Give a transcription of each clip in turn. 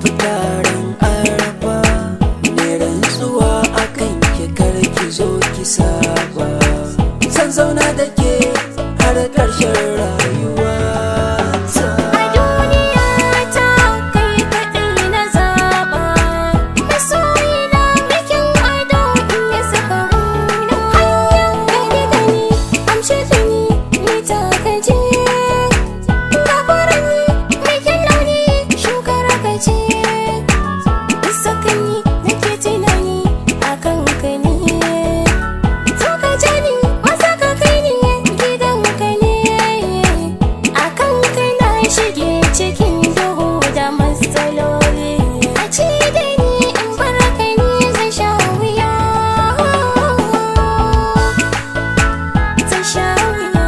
tafi taron Arafa. Ne rantsuwa akan ki, kar ki zo ki saba. Zan zauna da ke har ƙarshen rayuwa ta. A duniya ta kai kaɗai na zaɓa, masoyina bikin ado in ya saka hula. Hanya gani gani amshi tuni ni ta kaje, ga furanni mai kyan launi shukar kace. Sakani nake tunani akan ka ne, to ka ja ni maza ka kai ni gidan ka ne. Akan ka na shige cikin duhu da matsaloli, a ce da ni in bar ka ni zan sha wuya, zan sha wuya.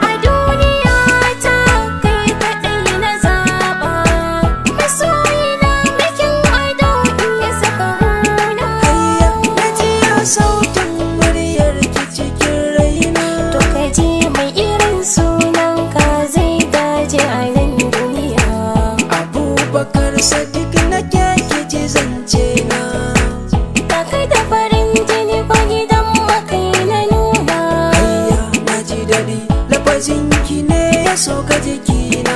A duniya ta kai kaɗai na zaɓa, masoyina bikin ado in ya saka hula. Hayya, na jiyo sautin muryar ki cikin raina. To ka ji mai irin sunan ka zai gaji a nan duniya. Abubakar Sadiq nake, ki ji zance na. Ka kai da farin jini ko gidan makai na nuna. Hayya, na ji daɗi, lafazin ki ne ya soka jikina.